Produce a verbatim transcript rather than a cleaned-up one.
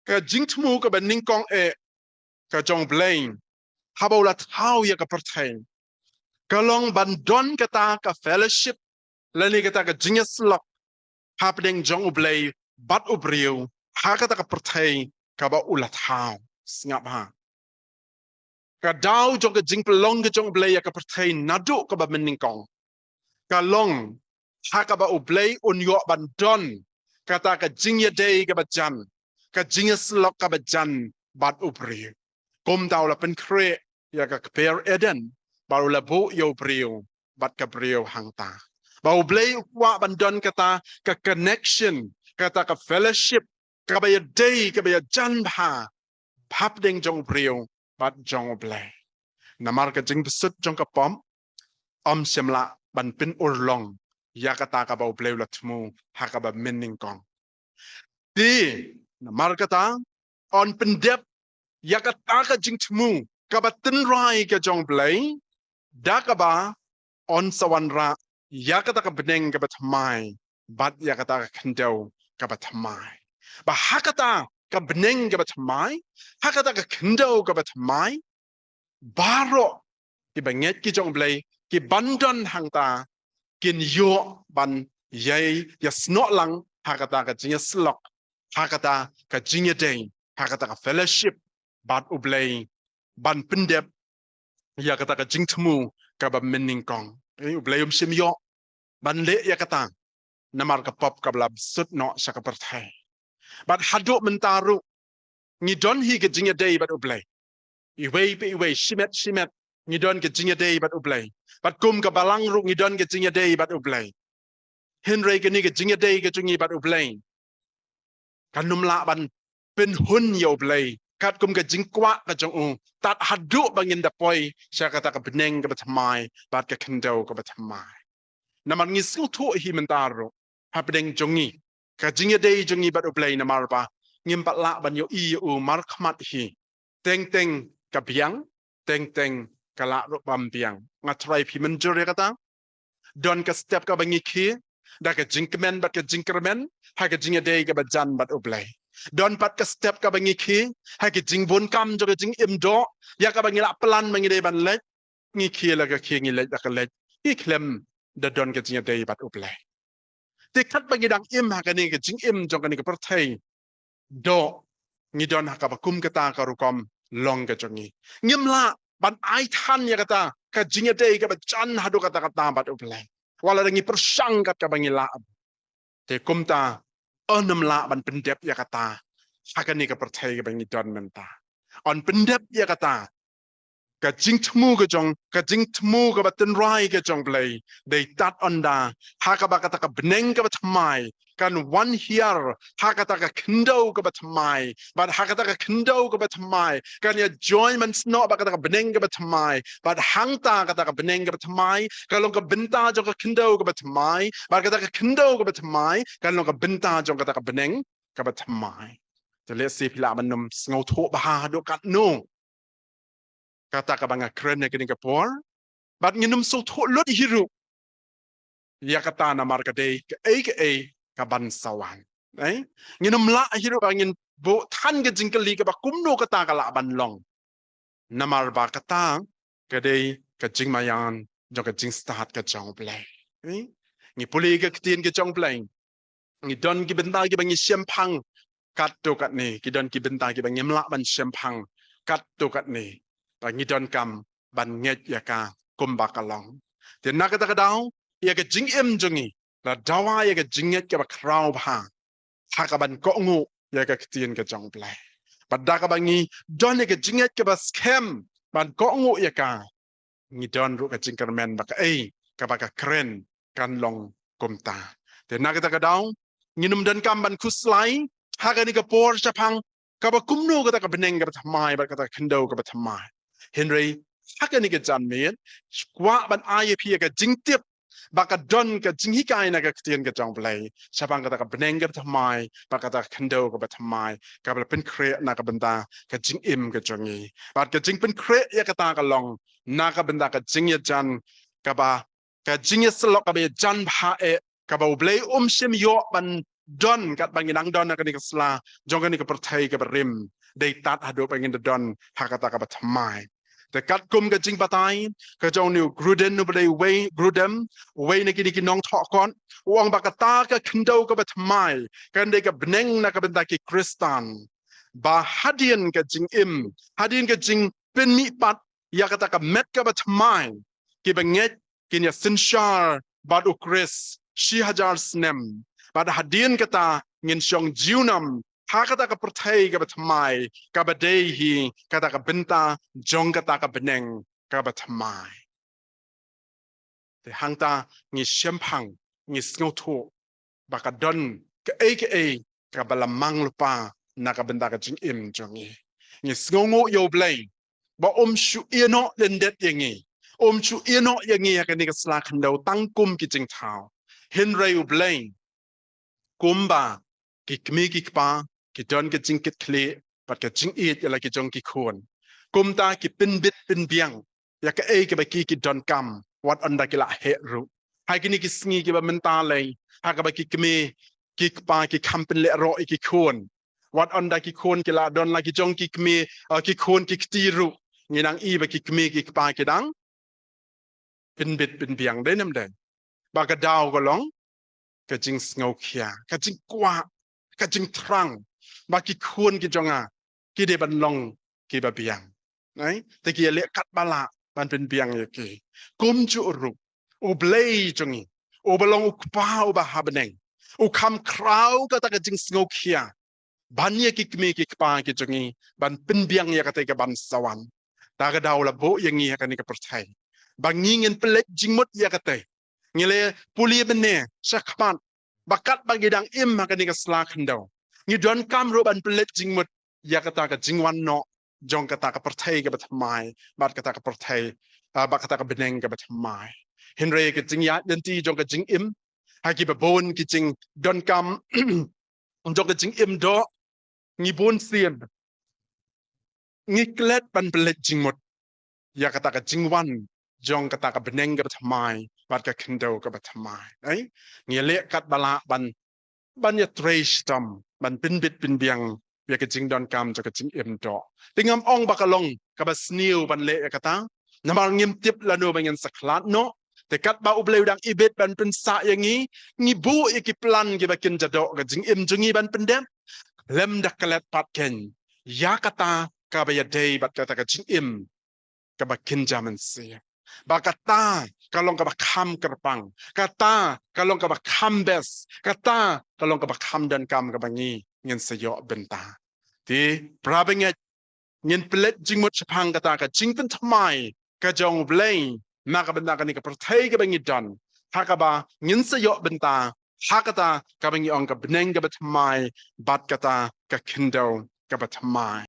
Ka jingthmu kaba nyngkong eh ka jong U Blei haba u la thaw ïa ka pyrthei ka long ban don kata ka fellowship lane kata ka jingïasyllok hapdeng jong U Blei bad u briew ha kata ka pyrthei kaba u la thaw. Sngap ha, ka daw jong ka jingpynlong ka jong U Blei ïa ka pyrthei naduh kaba mynnyngkong ka long ha kaba U Blei un ïoh ban don kata ka jingïadei kaba jan, ka jingïasyllok kaba jan bad u briew. Kumta u la pynkhreh ïa ka kper Eden bad u la buh ïa u briew bad ka briew hangta. Ba U Blei u kwah ban don kata ka connection, kata ka fellowship kaba ïadei kaba ïajan bha hapdeng jong u briew bad jong U Blei. Namar ka jingbsut jong ka pop ym shym lah ban pynurlong ïa kata kaba U Blei u la thmu ha kaba mynnyngkong. Te namar kata yn pyndep ïa kata ka jingthmu kaba tynrai ka jong U Blei da kaba yn sa wanrah ïa kata ka bneng kaba thymmai bad ïa kata ka khyndew kaba thymmai. Ba ha kata ka bneng kaba thymmai, ha kata ka khyndew kaba thymmai, baroh kiba ngeit ki jong U Blei kiban don hangta kin ïoh ban ïai ïasnoh lang ha kata ka jingïasyllok, ha kata ka jingïadei, ha kata ka fellowship bad U Blei, ban pyndep ïa kata ka jingthmu kaba mynnyngkong. Eh, U Blei um shym ïoh ban leh ïa kata namar ka pop kaba la bsut noh sha ka pyrthei. Bad haduh mynta ruh ngi don hi ka jingïadei bad U Blei. Iwei pa iwei, shimet shimet, ngi don ka jingïadei bad U Blei. Bad kum ka balang ruh ngi don ka jingïadei bad U Blei. Hynrei kane ka jingïadei ka jong ngi bad U Blei kan ym lah ban pynhun ïa U Blei katkum ka jingkwah ka jong u tad haduh ba ngin da poi sha kata ka bneng kaba thymmai bad ka khyndew kaba thymmai. Namar ngi sngewthuh hi mynta ruh hapdeng jong ngi ka jingïadei jong ngi bad U Blei, namar ba ngim pat lah ban ïohi ïa u markhmat hi. Teng teng ka biang, teng teng ka lah ruh bym biang. Nga trai phi mynjur ïa kata. Don ka step kaba ngi khie da ka jingkmen bad ka jingkyrmen ha ka jingïadei kaba jan bad U Blei. Don pat ka step kaba ngi khie ha ka jingbun kam jong ka jingim doh ïa kaba ngi la plan ba ngi dei ban leit. Ngi khie la ka khie, ngi leit la ka leit, ngi khlem da don ka jingïadei bad U Blei. Te katba ngi dang im ha kane ka jingim jong kane ka pyrthei doh, ngi don ha kaba kum kata ka rukom long ka jong ngi. Ngim lah ban ai than ïa kata ka jingïadei kaba jan haduh katta katta bad U Blei, wat la da ngi pyrshang kat kaba ngi lah. Te kumta yn ym lah ban pyndep ïa kata ha kane ka pyrthei kaba ngi don mynta. Yn pyndep ïa kata ka jingthmu ka jong, ka jingthmu kaba tynrai ka jong U Blei dei tad ynda ha kaba kata ka bneng kaba thymmai kan wan hiar ha kata ka khyndew kaba thymmai, bad ha kata ka khyndew kaba thymmai kan ïa joi mynsngew bad kata ka bneng kaba thymmai, bad hangta kata ka bneng kaba thymmai kan long ka bynta jong ka khyndew kaba thymmai, bad kata ka khyndew kaba thymmai kan long ka bynta jong kata ka bneng kaba thymmai. Te lehse phi lah ban ym sngewthuh bha haduh katno kata kaba nga kren ha kane ka por. Bad ngin ym sngewthuh lut hi ruh ïa kata namar ka dei kaei kaei kaban sa wan. Eh? Ngin ym lah hi ruh ba ngin buh than ka jingkylli kaba kumno kata ka lah ban long. Namar ba kata ka dei ka jingmaïan jong ka jingstad ka jong U Blei. Eh? Ngi pule ka ktien ka jong U Blei, ngi don ki bynta kiba ngi shemphang katto katne, ki don ki bynta kiba ngim lah ban shemphang katto katne. Ba ngi donkam ban ngeit ïa ka kumba ka long. Te na kata ka daw ïa ka jingim jong ngi la dawa ïa ka jingngeit kaba khraw bha ha kaban kohnguh ïa ka ktien ka jong U Blei. Bad da kaba ngi don ïa ka jingngeit kaba skhem ban kohnguh ïa ka, ngi don ruh ka jingkyrmen ba kaei kaba ka kren kan long kumta. Te na kata ka daw ngin ym donkam ban khuslai ha kane ka por shaphang kaba kumno kata ka bneng kaba thymmai bad kata ka khyndew kaba thymmai. Hynrei ha kane ka janmiet kwah ban ai ïa phi ïa ka jingtip ba ka don ka jinghikai na ka ktien ka jong U Blei shaphang kata ka bneng kaba thymmai bad kata ka khyndew kaba thymmai kaba la pynkhreh na ka bynta ka jingim ka jong ngi. Bad ka jingpynkhreh ïa kata ka long na ka bynta ka jingïajan kaba, ka jingïasyllok kaba ïajan bha eh, kaba U Blei um shym ïoh ban don katba ngi nang don ha kane ka sla jong kane ka pyrthei kaba rim, dei tad haduh ba ngin da don ha kata kaba thymmai. Te katkum ka jingbatai ka jong u Grudem, uba dei uwei, Grudem, uwei na kine ki nongthoh kot, u ong ba kata ka khyndew kaba thymmai kan dei ka bneng na ka bynta ki Khristan, ba hadien ka jingim, hadien ka jingpynmihpat ïa kata ka met kaba thymmai, ki bangeit kin ïa synshar bad u Khrist shi hajar snem, bad hadien kata ngin shong junom ha kata ka pyrthei kaba thymmai, kaba dei hi kata ka bynta jong kata ka bneng kaba thymmai. Te hangta ngi shemphang, ngi sngewthuh ba ka don kaei kaei kaba la mang lypa na ka bynta ka jingim jong ngi. Ngi sngewnguh ïa u Blei ba um shu ïehnoh lyndet ïa ngi, um shu ïehnoh ïa ngi ha kane ka sla khyndew tang kum ki jingthaw. Hynrei u Blei, kumba ki kmie ki kpa ki don ka jingkitkhlieh bad ka jingïeit ïa la ki jong ki khun, kumta ki pynbit pynbiang ïa kaei kaba ki, ki donkam, wat ynda ki la heh ruh. Ha kine ki sngi kiba mynta lei, ha kaba ki kmie ki kpa ki kham pynlehroh ïa ki khun, wat ynda ki khun ki la don la ki jong ki kmie, eh, ki khun ki kti ruh, ngi nang ïohi ba ki kmie ki kpa ki dang pynbit pynbiang, dei ne ym dei? Ba ka daw ka long ka jingsngewkhia, ka jingkwah, ka jingthrang ba ki khun ki jong nga ki dei ban long kiba biang. Nai, te ki ïaleh katba lah ban pynbiang ïa ki. Kumjuh ruh u Blei jong ngi, uba long u Kpa uba ha bneng, u kham khraw kata ka jingsngewkhia ban ïa ki kmie ki kpa ki jong ngi ban pynbiang ïa kata ka ban sa wan. Ta ka daw la buh ïa ngi ha kane ka pyrthei ba ngi ngin pynleit jingmut ïa kata. Ngi la pule mynne shakhmat ba katba ngi dang im ha kane ka sla khyndew, ngi donkam ruh ban pynleit jingmut ïa kata ka jingwan noh jong kata ka pyrthei kaba thymmai bad kata ka pyrthei, ah, bad kata ka bneng kaba thymmai. Hynrei ka jingïaid lynti jong ka jingim, ha kiba bun ki jingdonkam jong ka jingim doh, ngi bun sien ngi klet ban pynleit jingmut ïa kata ka jingwan jong kata ka bneng kaba thymmai bad ka khyndew kaba thymmai. Ai, ngi leh katba lah ban, ban ïatrei shitom, ban pynbit pynbiang ïa ka jingdonkam jong ka jingim doh. Te ngam ong ba ka long kaba sniew ban leh ïa kata, namar ngim tip lano ba ngin sa khlad noh. Te katba u Blei u dang ibit ban pynsah ïa ngi, ngi buh ïa ki plan kiba kynja doh ka jingim jong ngi ban pyndep, lem da klet pat kein ïa kata kaba ïadei bad kata ka jingim kaba kynja mynsiem. Ba kata ka long kaba kham kyrpang, kata ka long kaba kham best, kata ka long kaba kham donkam kaba ngi ngin sa ïoh bynta. Te para bangeit, ngin pynleit jingmut shaphang kata ka jingpynthymmai ka jong u Blei na ka bynta kane ka pyrthei kaba ngi don, ha kaba ngin sa ïoh bynta ha kata kaba ngi ong ka bneng kaba thymmai bad kata ka khyndew kaba thymmai.